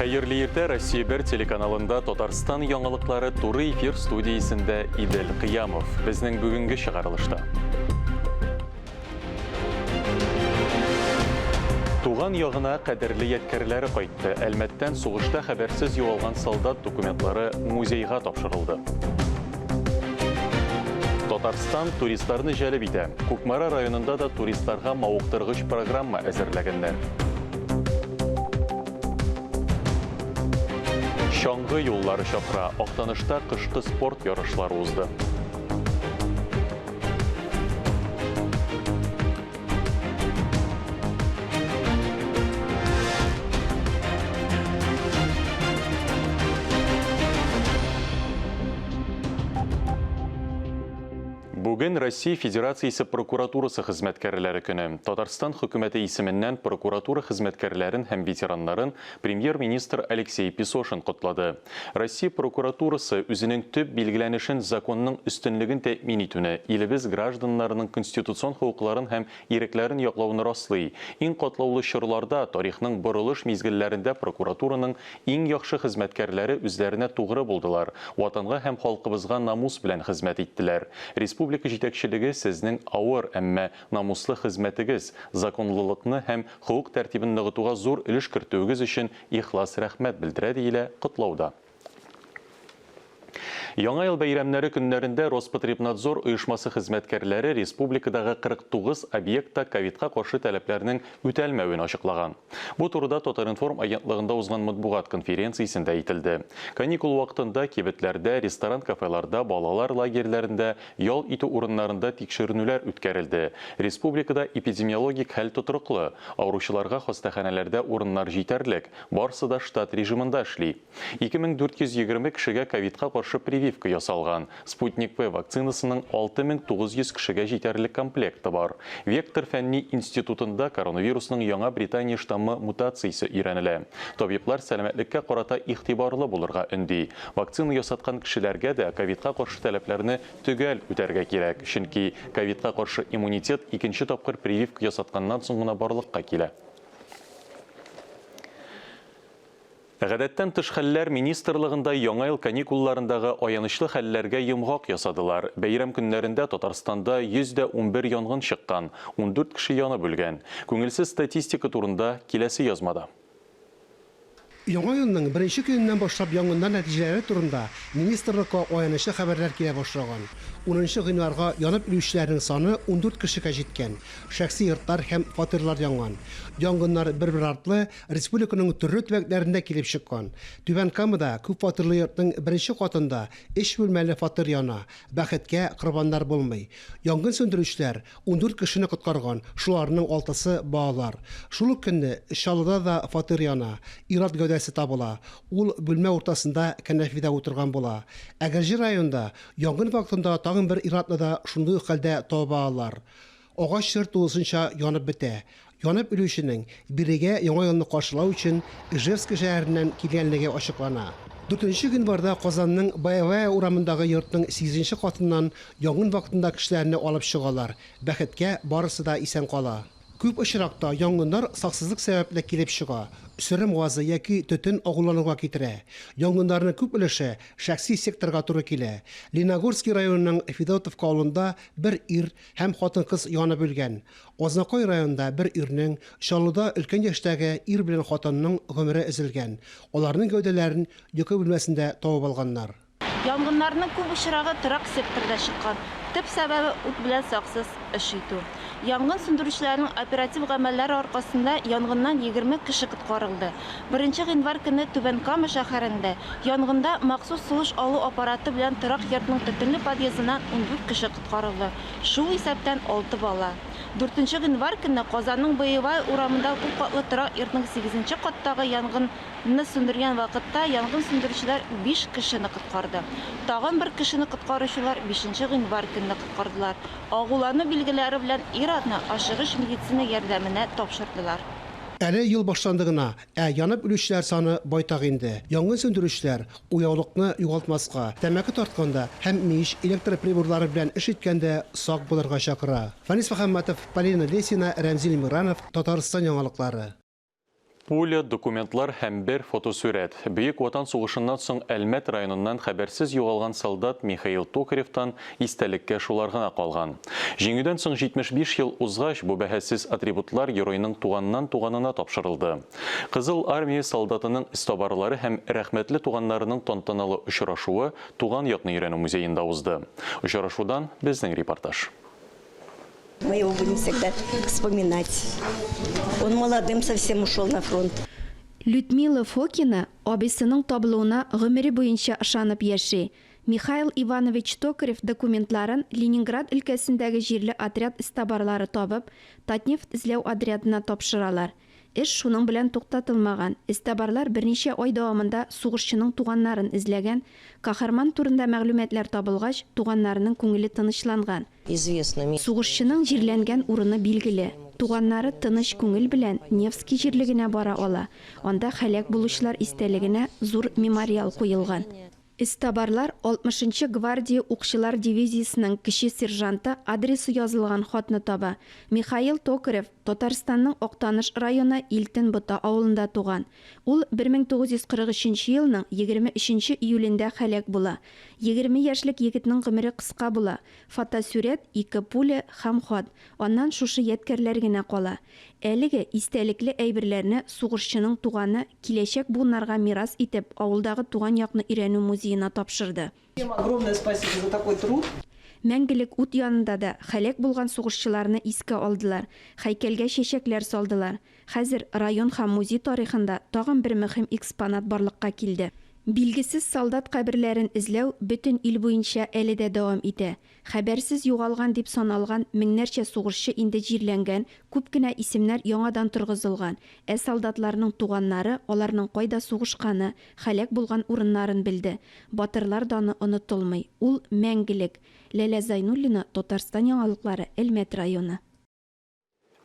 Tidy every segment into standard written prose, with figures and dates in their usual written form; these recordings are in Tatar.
Хәерле иртә, Россия 1 телеканалында Татарстан яңалыклары туры эфир студиясендә Идел Кыямов. Безнең бүгенге чыгарылышта. Туган ягына кадерле ядкәрләре кайтты. Әлмәттән сугышта хәбәрсез югалган солдат документлары музейга тапшырылды. Татарстан туристларны җәлеп итә. Кукмара районында да туристларга мавыктыргыч программа әзерләгәннәр. Чаңгы юллары чакыра. Актанышта кышкы спорт ярышлары узды. Бүген Россия Федерациясе прокуратурасы хезмәткәрләре көне. Татарстан хөкүмәте исеменнән прокуратура хезмәткәрләрен һәм ветераннарын премьер-министр Алексей Песошин котлады. Россия прокуратурасы үзенең төп билгеләнешен законның өстенлеген тәэмин итүне, илебез гражданнарының конституцион хокукларын һәм ирекләрен яклауны раслый. Иң катлаулы чорларда, тарихның борылыш мизгелләрендә прокуратураның иң яхшы хезмәткәрләре үзләренә тугры булдылар, Ватанга һәм халкыбызга намус белән хезмәт иттеләр. Республика җитәкчелеге сезнең авыр, әмма намуслы хезмәтегез, законлылыкны һәм хокук тәртибен ныгытуга зур өлеш кертүегез өчен ихлас рәхмәт белдерә, диелә котлауда. Яңа ел бәйрәмнәре көннәрендә Роспотребнадзор оешмасы хезмәткәрләре республикадагы 49 объектта ковидка каршы таләпләрнең үтәлмәвен ачыклаган. Бу турыда Татар-информ агентлыгында узган матбугат конференциясендә әйтелде. Каникул вакытында кибетләрдә, ресторан-кафеларда, балалар лагерьләрендә, ял итү урыннарында тикшеренүләр үткәрелде. Республикада эпидемиологик хәл тотрыклы. Авыручыларга хастаханәләрдә урыннар җитәрлек, барсы да штат режимында эшли. 2420 кешегә ковидка каршы прививка ясалган. Спутник-V вакцинасының 6900 кешегә җитәрлек комплекты бар. Вектор фәнни институтында коронавирусның яңа Британия штаммы мутациясе өйрәнелә. Табиблар сәламәтлеккә карата игътибарлы булырга өнди. Вакцина ясаткан кешеләргә дә ковидка каршы таләпләрне төгәл үтәргә кирәк, чөнки ковидка каршы иммунитет икенче тапкыр прививка ясатканнан соң гына барлыкка килә. Гадәттән тыш хәлләр министрлыгында Яңа ел каникулларындагы аянычлы хәлләргә йомгак ясадылар. Бәйрәм көннәрендә Татарстанда 111 янгын чыккан, 14 кеше янып үлгән. Күңелсез статистика турында киләсе язмада. Яңа елның беренче көненнән башлап янгыннар нәтиҗәләре турында министрлыкка аянычлы хәбәрләр килә башлаган. Унынчы гыйнварга янып үлүчеләрнең саны 14 кешегә җиткән. Шәхси йортлар һәм фатирлар янган. Янгыннар бер-бер артлы Республиканың төрле төбәкләрендә килеп чыккан. Түбән Камада күпфатирлы йортның беренче катында өч бүлмәле фатир яна. Бәхеткә, корбаннар булмый. Янгын сүндерүчеләр 14 кешене коткарган, шуларның алтысы, балалар. Шул ук көнне Чаллыда да фатир яна, ир-ат гәүдәсе табыла. Ул бүлмә уртасында кәнәфидә утырган була. Әгерҗе районында янгын вакытында тагын бер ир-атны да шундый ук хәлдә табып алалар. Агач йорт тулысынча янып бетә. Янып үлүченең бирегә Яңа елны каршылау өчен Ижевск шәһәреннән килгәнлеге ачыклана. Дүртенче гыйнварда Казанның Боевая урамындагы йортның сигезенче катыннан янгын вакытында кешеләрне алып чыгалар. Бәхеткә, барысы да исән кала. Күп очракта янгыннар саксызлык сәбәпле килеп чыга, сөрем газы яки төтен агулануга китерә. Янгыннарның күп өлеше шәхси секторга туры килә. Лениногорский районының Федотовка авылында бер ир Һәм хатын-кыз янып үлгән. Азнакай районында бер ирнең, Чаллыда өлкән яшьтәге ир белән хатынның гомере өзелгән. Аларның гәүдәләрен йокы бүлмәсендә табып алганнар. Янгыннарның күп очрагы торак секторда чыккан. Төп сәбәбе, ут белән саксыз эш итү. Янгын сүндерүчеләрнең оператив гамәлләре аркасында янгыннан 20 кеше коткарылды. Беренче гыйнвар көнне Түбән Кама шәһәрендә янгында махсус сулыш алу аппараты белән торак йортның төтенле подъездыннан 14 кеше коткарылды, шул исәптән алты бала. Дүртенче гыйнвар көнне Казанның Боевая урамындагы күп катлы торак йортның сигезенче каттагы янгынны сүндергән вакытта янгын сүндерүчеләр биш кешене коткарды. Тагын бер кешене коткаручылар бишенче гыйнвар көнне коткардылар. Агулану билгеләре белән ир-атны ашыгыч медицина ярдәменә тапшырдылар. Әле ел башланды гына, ә янып үлүчеләр саны байтак инде. Янгын сүндерүчеләр уяулыкны югалтмаска, тәмәке тартканда һәм мич, электр приборлары белән эш иткәндә сак булырга чакыра. Фәнис Мөхәммәтов, Полина Лесина, Рәмзил Миранов, Татарстан яңалыклары. Пуля, документлар һәм бер фотосурәт. Бөек Ватан сугышыннан соң Әлмәт районыннан хәбәрсез югалган солдат Михаил Токаревтан истәлеккә шулар гына калган. Җиңүдән соң 75 ел узгач, бу бәһасез атрибутлар геройның туганнан туганына тапшырылды. Кызыл Армия солдатының эзтабарлары һәм рәхмәтле туганнарының тантаналы очрашуы Туган якны өйрәнү музеенда узды. Очрашудан безнең репортаж. Мы его будем всегда вспоминать. Он молодым совсем ушел на фронт. Людмила Фокина абыйсының табылуына гомере буенча ышанып яши. Михаил Иванович Токарев документларын Ленинград өлкәсендәге җирле отряд эзтабарлары табып, Татнефть эзләү отрядына тапшыралар. Эш шуның белән туктатылмаган, эзтабарлар берничә ай дәвамында сугышчының туганнарын эзләгән, каһарман турында мәгълүматлар табылгач, туганнарының күңеле тынычланган. Сугышчының җирләнгән урыны билгеле. Туганнары тыныч күңел белән Невский җирлегенә бара ала, анда һәлак булучылар истәлегенә зур мемориал куелган. Эзтабарлар 60 нчы гвардия укчылар дивизиясенең кече сержанты адресы язылган хатны таба. Михаил Токарев Татарстанның Актаныш районы Илтен-Бота авылында туган. Ул 1943 нче елның 23 нче июлендә һәлак була. 20 яшьлек егетнең гомере кыска була. Фотосурәт, ике пуля һәм хат. Аннан шушы ядкәрләр генә кала. Әлеге истәлекле әйберләрне сугышчының туганы киләчәк буыннарга мирас итеп авылдагы туган якны өйрәнү музеена тапшырды. Всем огромное спасибо за такой труд. Мәңгелек ут янында да һәлак булган сугышчыларны искә алдылар, һәйкәлгә чәчәкләр салдылар. Хәзер район һәм музей тарихында тагын бер мөһим экспонат барлыкка килде. Билгесез солдат каберләрен эзләү бөтен ил буенча әле дә дәвам итә. Хәбәрсез югалган дип саналган меңнәрчә сугышчы инде җирләнгән, күп кенә исемнәр яңадан торгызылган, ә солдатларның туганнары аларның кайда сугышканы, һәлак булган урыннарын белде. Батырлар даны онытылмый. Ул, мәңгелек. Ләлә Зайнуллина, Татарстан яңалыклары, Әлмәт районы.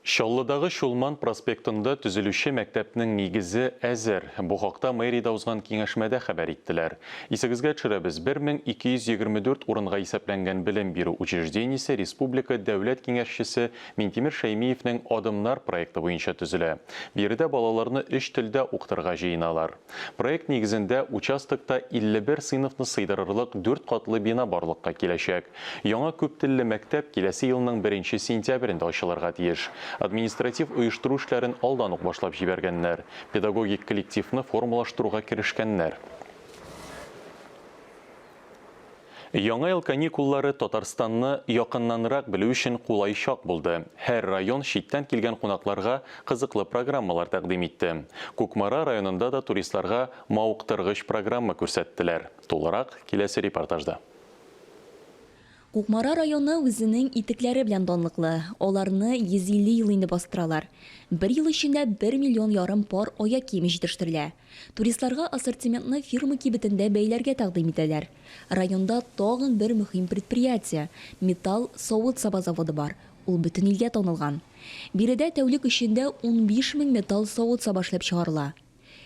Чаллыдагы Чулман проспектында төзелүче мәктәпнең нигезе әзер. Бу хакта мэриядә узган киңәшмәдә хәбәр иттеләр. Исегезгә төшерәбез, 1224 урынга исәпләнгән белем бирү учреждениесе республика Дәүләт Киңәшчесе Минтимер Шәймиевнең Адымнар проекты буенча төзелә. Биредә балаларны өч телдә укытырга җыеналар. Проект нигезендә участокта 51 сыйныфны сыйдырырлык дүрт катлы бина барлыкка киләчәк. Яңа күптелле мәктәп киләсе елның беренче сентябрендә ачылырга тиеш. Административ оештыру эшләрен алдан ук башлап җибәргәннәр. Педагогик коллективны формалаштыруга керешкәннәр. Яңа ел каникуллары Татарстанны якыннанрак белү өчен кулай чак булды. Һәр район читтән килгән кунакларга кызыклы программалар тәкъдим итте. Кукмара районында да туристларга мавыктыргыч программа күрсәттеләр. Тулырак, киләсе репортажда. Кукмара районы үзенең итекләре белән данлыклы. Аларны 150 ел инде бастыралар. Бер ел эчендә бер миллион ярым пар аяк киеме җитештерелә. Туристларга ассортиментны фирма кибетендә бәяләргә тәкъдим итәләр. Районда тагын бер мөһим предприятие, металл савыт-саба заводы бар, ул бөтен илгә танылган. Биредә тәүлек эчендә 15 мең металл савыт-саба эшләп чыгарыла.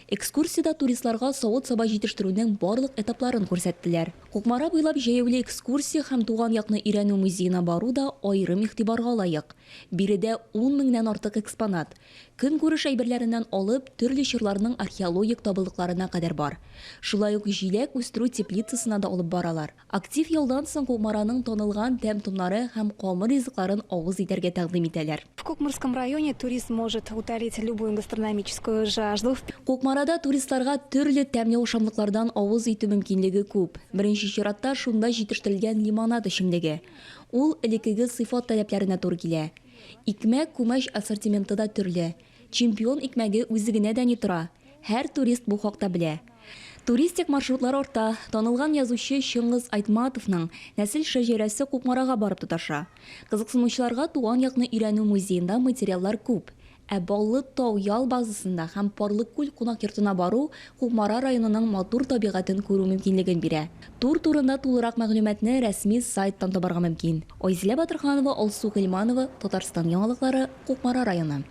Экскурсиядә туристларга савыт-саба җитештерүнең барлык этапларын күрсәттеләр. Кукмара буйлап җәяүле экскурсия һәм туган якны өйрәнү музеена бару да аерым игътибарга лаек. Биредә ун меңнән артык экспонат. Көнкүреш әйберләреннән алып, төрле чорларның археологик табылдыкларына кадәр бар. Шулай ук җиләк үстерү теплицасына да алып баралар. Актив ялдан соң Кукмараның танылган тәм-томнары һәм камыр ризыкларын авыз итәргә тәкъдим итәләр. В Кукмарском районе турист может утолить любую гастрономическую жажду. Кукмарада туристларга төрле тәмле ашамлыклардан авыз итү мөмкинлеге күп. Беренче чиратта шунда җитештерелгән лимонад эчемлеге. Ул элеккеге сыйфат таләпләренә туры килә. Икмәк, күмәч ассортименты да төрле. Чемпион икмәге үзе генә дә ни тора! Һәр турист бу хакта белә. Туристик маршрутлар арта. Танылган язучы Чыңгыз Айтматовның нәсел шәҗәрәсе Кукмарага барып тоташа. Кызыксынучыларга туган якны өйрәнү музеенда материаллар күп. Ә Баллы тау ял базасында һәм Парлыкүл кунак йортына бару Кукмара районының матур табигатен күрү мөмкинлеген бирә. Тур турында тулырак мәгълүматны рәсми сайттан табарга мөмкин. Айзилә Батырханова, Алсу Гыйльманова, Татарстан яңалыклары, Кукмара районы.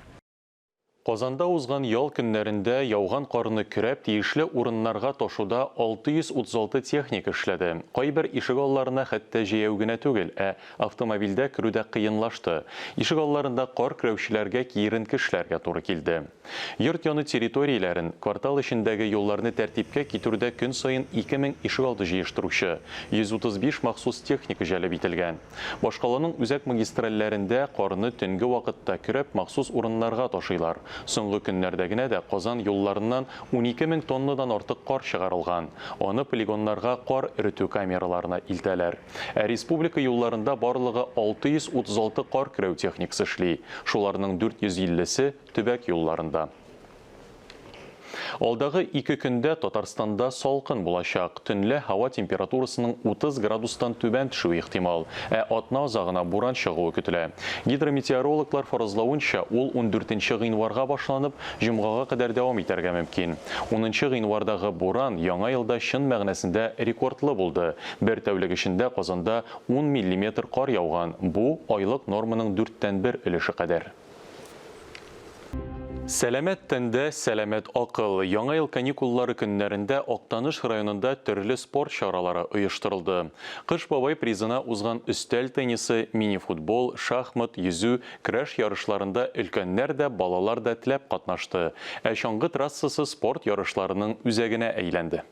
Казанда узган ял көннәрендә яуган карны көрәп, тиешле урыннарга ташуда 636 техника эшләде. Кайбер ишегалларына хәтта җәяү генә түгел, ә автомобильдә керү дә кыенлашты. Ишегалларында кар көрәүчеләргә киеренке эшләргә туры килде. Йорт яны территорияләрен, квартал эчендәге юлларны тәртипкә китерүдә көн саен 2000 ишегалды җыештыручы, 135 махсус техника җәлеп ителгән. Башкаланың үзәк магистральләрендә карны төнге вакытта көрәп, махсус урыннарга ташыйлар. Соңгы көннәрдә генә дә Казан юлларыннан 12 мең тоннадан артык кар чыгарылган. Аны полигоннарга кар эретү камераларына илтәләр. Ә республика юлларында барлыгы 636 кар көрәү техникасы эшли. Шуларның 450 се, төбәк юлларында. Алдагы ике көндә Татарстанда салкын булачак. Төнлә һава температурасының 30 градустан түбән төшүе ихтимал, ә атна азагына буран чыгуы көтелә. Гидрометеорологлар фаразлавынча, ул ундүртенче гыйнварга башланып, җомгага кадәр дәвам итәргә мөмкин. Унынчы гыйнвардагы буран Яңа елда чын мәгънәсендә рекордлы булды, бер тәүлек эчендә Казанда ун миллиметр кар яуган, бу, айлык норманың дүрттән бер өлеше кадәр. Сәламәт тәндә, сәламәт акыл. Яңа ел каникуллары көннәрендә Актаныш районында төрле спорт чаралары оештырылды. Кыш бабай призына узган өстәл теннисы, мини-футбол, шахмат, йөзү, көрәш ярышларында өлкәннәр дә, балалар да теләп катнашты. Ә чаңгы трассасы спорт ярышларының үзәгенә әйләнде.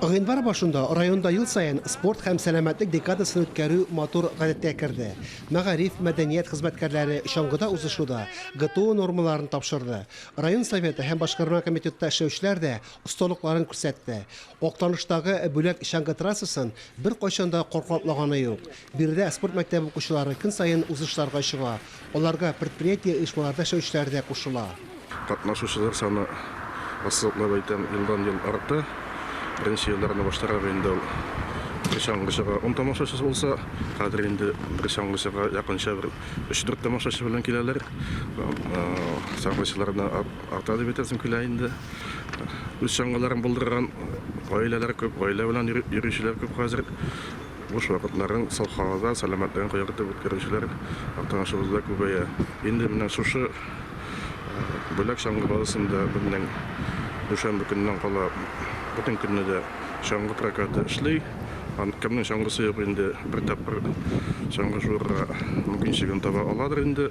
Гыйнвар башында районда ел саен спорт һәм сәламәтлек декадасын үткәрү матур гадәткә керде. Мәгариф, мәдәният хезмәткәрләре чаңгыда узышуда ГТО нормаларын тапшырды. Район Советы һәм башкарма комитетта эшләүчеләр дә осталыкларын күрсәтте. Актаныштагы Бүләк чаңгы трассасын беркайчан да кар каплаганы юк. Биредә спорт мәктәбе укучылары көн саен узышларга чыга. Аларга предприятие-оешмаларда эшләүчеләр дә кушыла. Катнашучылар саны, ассызыклап әйтәм, елдан-ел арта. Беренче елларны баштарак инде ул бер чаңгычыга ун тамашачысы булса, хәзер инде бер чаңгычыга якынча бер өч-дүрт тамашачы белән киләләр. Чаңгычылар да арта дип әйтәсем килә инде. Үз чаңгыларын булдырган гаиләләр күп, гаилә белән йөрүчеләр күп хәзер. Буш вакытларын саф һавада, сәламәтлеген кайгыртып үткәрүчеләр Актанышыбызда күбәя. Инде менә шушы Бүләк чаңгы базасында безнең дүшәмбе көненнән кала бөтен көнне дә чаңгы прокаты эшли. Кемнең чаңгысы юк инде, бер тапкыр чаңгы шуырга мөмкинчелеген таба аладыр инде.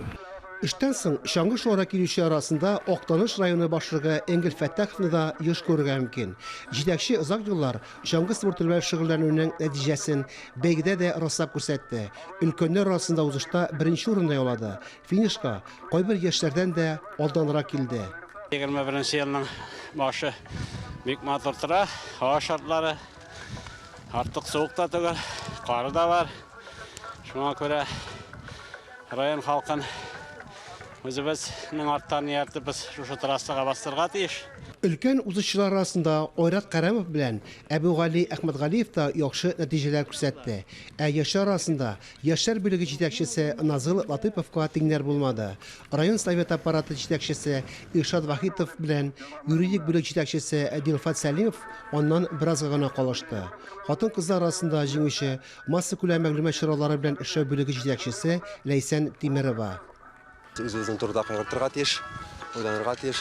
Эштән соң чаңгы шуарга килүчеләр арасында Актаныш районы башлыгы Энгель Фәттаховны да еш күрергә мөмкин. Җитәкче озак еллар Чаңгы спорты белән шөгыльләнүнең нәтиҗәсен бәйгедә дә раслап күрсәтте. Өлкәннәр арасында узышта беренче урынны яулады. Финишка кайбер яшьләрдән дә алданрак килде. 21 нче елның башы бик матур тора. Һава шартлары артык суык та түгел, кары да бар. Шуңа күрә район халкын үзебезнең арттан ияртеп без шушы трассага бастырырга тиеш. Өлкән узышчылар арасында Айрат Кәрамов белән Әбүгали Әхмәтгалиев та яхшы нәтиҗәләр күрсәтте. Ә яшьләр арасында яшьләр бүлеге җитәкчесе Назыл Латыйповка тиңнәр булмады. Район Советы аппараты җитәкчесе Илшат Вахитов белән юридик бүлек җитәкчесе Дилфат Сәлимов аннан беразга гына калышты. Хатын-кызлар арасында җиңүче, массакүләм мәгълүмат чаралары белән эшләү бүлеге җитәкчесе Ләйсән Тимерова. Үзебезнең турыда кайгыртырга тиеш, уйланырга тиеш,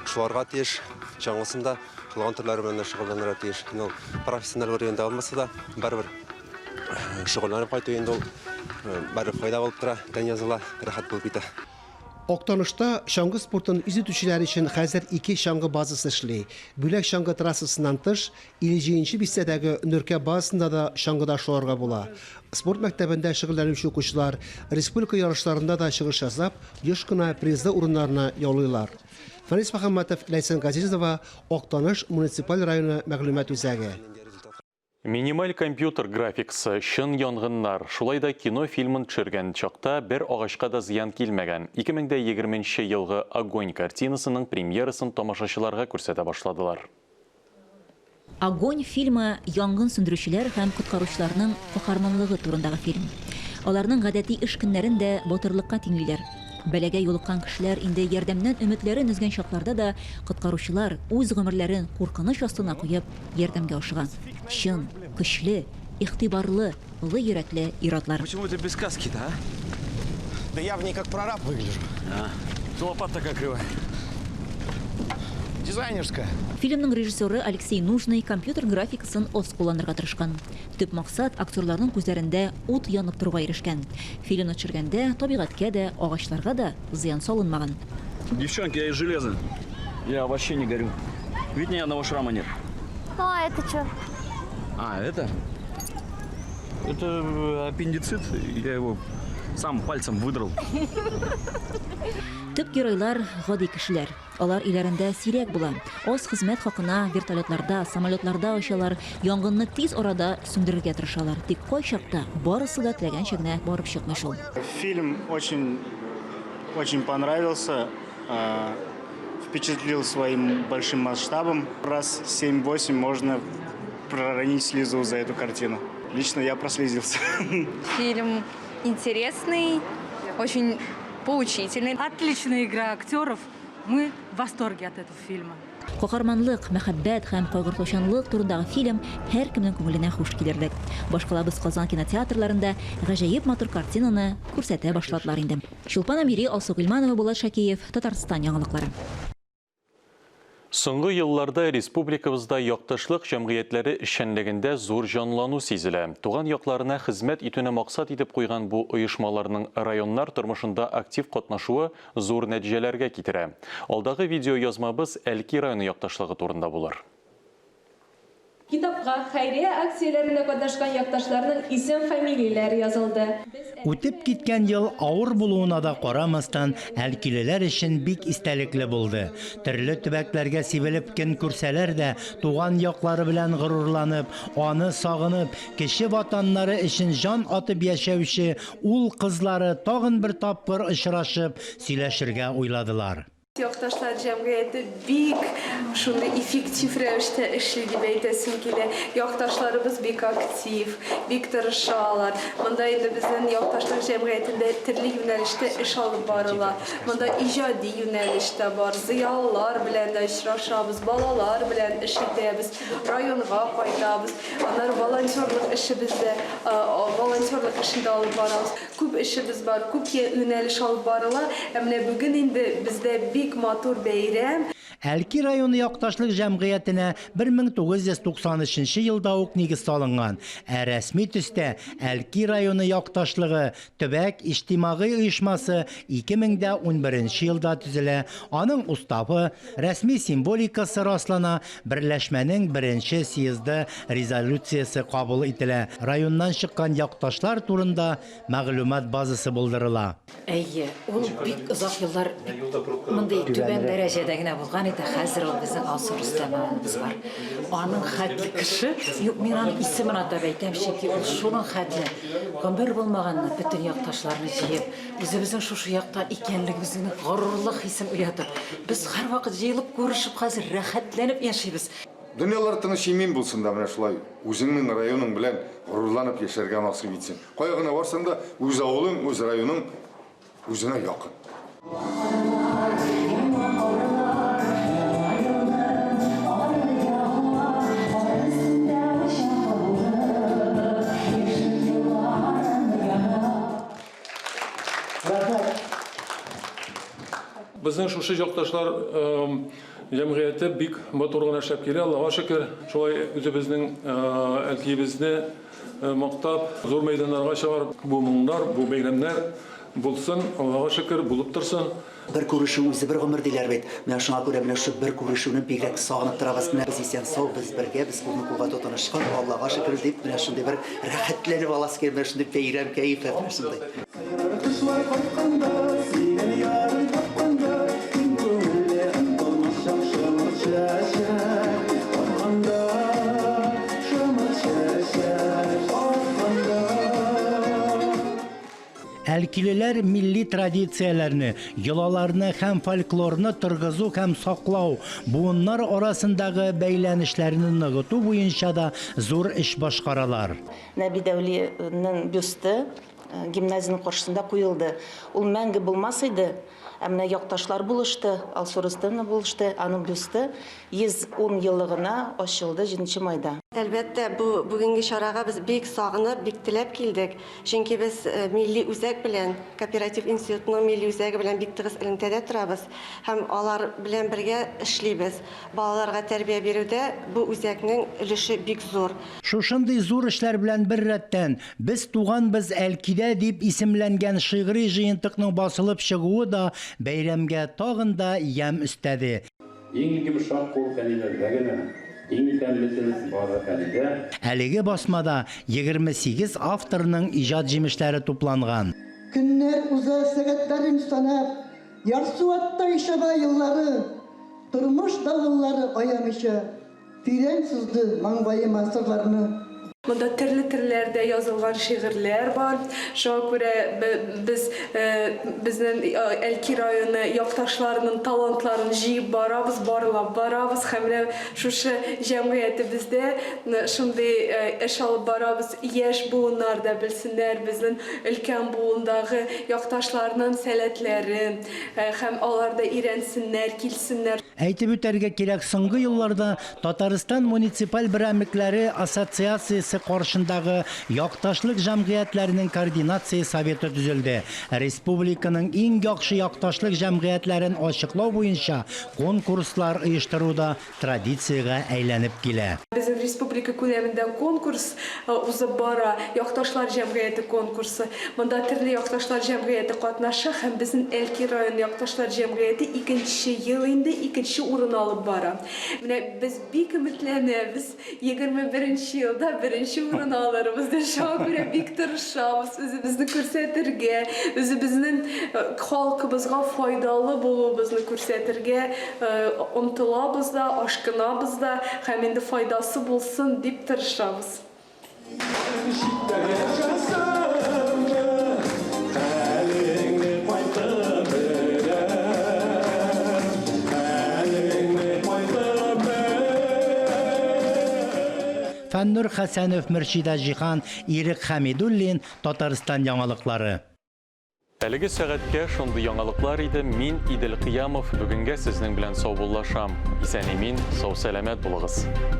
шуарга тиеш, чаңгысын да, кылган төрләре белән дә шөгыльләнергә тиеш. Инде ул профессиональ уровеньда булмаса да, барыбер шөгыльләнеп кайту инде ул барыбер файда булып тора, тән языла, рәхәт булып китә. Актанышта чаңгы спортын үз итүчеләр өчен хәзер ике чаңгы базасы эшли. Бүләк чаңгы трассасыннан тыш, 57 нче бистәдәге Нөркә базасында да чаңгыда шуарга була. Спорт мәктәбендә шөгыльләнүче укучылар республика ярышларында да чыгыш ясап, еш кына призлы урыннарны яулыйлар. Фәнис Мөхәммәтов, Ләйсән Газизова, Актаныш муниципаль районы мәгълүмат үзәге. Минималь компьютер графикасы, чын янгыннар, шулай да кино фильмын төшергән чакта бер агачка да зыян килмәгән. 2020 нче елгы Огонь картинасының премьерасын тамашачыларга күрсәтә башладылар. Огонь фильмы янгын сүндерүчеләр һәм коткаручыларның каһарманлыгы турындагы фильм. Аларның гадәти эш көннәрен дә батырлыкка тиңлиләр. Бәлагә юлыккан кешеләр инде ярдәмнән өметләрен өзгән чакларда да коткаручылар үз гомерләрен куркыныч астына куеп ярдәмгә ашыга. Чын, көчле, игътибарлы, олы йөрәкле ир-атлар. Почему ты без каски-то, а? Да я в ней как прораб выгляжу. А, лопата такая кривая. Дизайнерская. Фильмның режиссеры Алексей Нужный компьютер графикасын аз кулланырга тырышкан. Төп максат, актерларның күзләрендә ут янып торуга ирешкән. Фильмны төшергәндә табигатькә дә, агачларга да зыян салынмаган. Девчонки, я из железа. Я вообще не горю. Ведь ни одного шрама нет. А, это что? А, это? Это аппендицит. Я его сам пальцем выдрал. Төп геройлар гади кешеләр. Алар өйләрендә сирәк була. Аз хезмәт хакына вертолетларда, самолетларда очалар, янгынны тиз арада сүндерергә тырышалар. Тик кайчакта барысы да теләгәнчә генә барып чыкмый шул. Фильм очень, очень понравился, впечатлил своим большим масштабом. Раз 7-8 можно проронить слезу за эту картину. Лично я прослезился. Фильм интересный, очень поучительный. Отличная игра актеров. Мы в восторге от этого фильма. Каһарманлык, мәхәббәт һәм кайгыртучанлык турындагы фильм һәркемнең күңеленә хуш килерлек. Башкалабыз Казан кинотеатрларында гаҗәеп матур картинаны күрсәтә башладылар инде. Чулпан Әмири, Алсу Гыйльманова, Булат Шакиев, Татарстан яңалыклары. Соңгы елларда республикабызда якташлык җәмгыятьләре эшчәнлегендә зур җанлану сизелә. Туган якларына хезмәт итүне максат итеп куйган бу оешмаларның районнар тормышында актив катнашуы зур нәтиҗәләргә китерә. Алдагы видеоязмабыз Әлки районы якташлыгы турында булыр. Китапка хәйрия акцияләрендә катнашкан якташларның исем-фамилияләре язылды. Үтеп киткән ел авыр булуына да карамастан, әлкилеләр өчен бик истәлекле булды. Төрле төбәкләргә сибелеп көн күрсәләр дә, туган яклары белән горурланып, аны сагынып, кече ватаннары өчен җан атып яшәүче ул-кызлары тагын бер тапкыр очрашып, сөйләшергә уйладылар. Якташлар җәмгыяте бик шундый эффектив рәвештә эшли дип әйтәсем килә. Якташларыбыз бик актив, бик тырышалар. Монда инде безнең якташлар җәмгыятендә төрле юнәлештә эш алып барыла. Монда иҗади юнәлеш тә бар, зыялылар белән дә очрашабыз, балалар белән эш итәбез, районга кайтабыз. Аннары волонтерлык эшебез дә, волонтерлык эшен дә алып барабыз. Күп эшебез бар, күп юнәлеш алып барыла. Ә менә бүген инде бездә бик матур бәйрәм. Әлки районы якташлык җәмгыятенә 1993 нче елда ук нигез салынган, ә рәсми төстә Әлки районы якташлыгы төбәк иҗтимагый оешмасы 2011 нче елда төзелә, аның уставы, рәсми символикасы раслана, берләшмәнең беренче съезды резолюциясе кабул ителә, районнан чыккан якташлар турында мәгълүмат базасы булдырыла. Әйе, ул бик озак еллар бик мондый түбән дәрәҗәдә генә булган иде, хәзер ул безнең Алсу Рөстәмовнабыз бар. Аның хәтле кеше юк, мин аның исемен атап әйтәм, чөнки ул шуның хәтле гомер булмаганны бөтен якташларны җыеп, үзебезнең шушы якта икәнлегебезнең горурлык хисен уятып, без һәрвакыт җыелып күрешеп хәзер рәхәтләнеп яшибез. Дөньялар тыныч имин булсын да менә шулай үзеңнең районың белән горурланып яшәргә насыйп итсен. Кая гына барсаң да, үз авылың, үз районың үзеңә якын. Безнең шушы якташлар җәмгыяте бик матур гына эшләп килә, Аллага шөкер. Шулай үзебезнең Әлкиебезне мактап, зур мәйданнарга чыгарып, бу моңнар, бу бәйрәмнәр булсын, Аллага шөкер, булып торсын. Бер күрешү үзе бер гомер диләр бит. Менә шуңа күрә менә шушы бер күрешүне бигрәк сагынып торабыз. Менә без исән-сау, без бергә, без кулны кулга тотынышкан, Аллага шөкер дип, менә шундый бер рәхәтләнеп аласы килә, менә шундый бәйрәм кәефе, менә шундый. Кышлар кайтканда, сөйгән ярың тапканда, киң күңелле онытылмас чак шомырт чәчәк атканда, шомырт чәчәк атканда. Әлкилеләр милли традицияләрне, йолаларны һәм фольклорны торгызу һәм саклау, буыннар арасындагы бәйләнешләрне ныгыту буенча да зур эш башкаралар. Нәби Дәүлинең бюсты гимназиянең каршысында куелды. Ул мәңге булмас иде, ә менә якташлар булышты, Алсу Рөстәмовна булышты, аның бюсты 110 еллыгына ачылды җиденче майда. Әлбәттә, бу бүгенге чарага без бик сагынып, бик теләп килдек. Чөнки без милли үзәк белән, кооператив институтының милли үзәге белән бик тыгыз элемтәдә торабыз һәм алар белән бергә эшлибез. Балаларга тәрбия бирүдә бу үзәкнең өлеше бик зур. Шушындый зур эшләр белән беррәттән, Без туганбыз Әлкидә дип исемләнгән шигъри җыентыкның басылып чыгуы да бәйрәмгә тагын да ямь өстәде. Иң йомшак кул әниләрдә генә, иң тәмле тел бары әнидә. Әлеге басмада 28 авторның иҗат җимешләре тупланган. Көннәр уза, сәгатьләрен санап, Ярсу аттай чаба еллары. Тормыш давыллары аямыйча, Тирән сызды маңгаема сырларны. Монда төрле телләрдә язылган шигырьләр бар. Шуңа күрә без безнең Әлки районы якташларының талантларын җыеп барабыз, барлап барабыз һәм менә шушы җәмгыятебездә шундый эш алып барабыз. Яшь буыннар да белсеннәр безнең өлкән буындагы якташларның сәләтләрен һәм алар да өйрәнсеннәр, килсеннәр. Әйтеп үтәргә кирәк, соңгы елларда Татарстан муниципаль берәмлекләре ассоциациясе каршындагы Якташлык җәмгыятьләренең координация советы төзелде. Республиканың иң яхшы якташлык җәмгыятьләрен ачыклау буенча конкурслар оештыру да традициягә әйләнеп килә. Безнең республика күләмендә конкурс узып бара, Якташлар җәмгыяте конкурсы. Монда төрле якташлар җәмгыяте катнаша һәм безнең Әлки районы якташлар җәмгыяте икенче ел инде икенче урын алып бара. Менә без бик өметләнәбез, 21 нче елда беренче урын алырбыз дип. Шуңа күрә бик тырышабыз үзебезне күрсәтергә, үзебезнең халкыбызга файдалы булуыбызны күрсәтергә омтылабыз да, ашкынабыз да һәм инде файдасы булсын дип тырышабыз. Фәннур Хәсәнов, Мөршидә Җиһан, Ирек Хәмидуллин, Татарстан яңалыклары. Әлеге сәгатькә шундый яңалыклар иде. Мин Идел Кыямов бүгенгә сезнең белән саубуллашам. Исән-имин, сау-сәламәт булыгыз.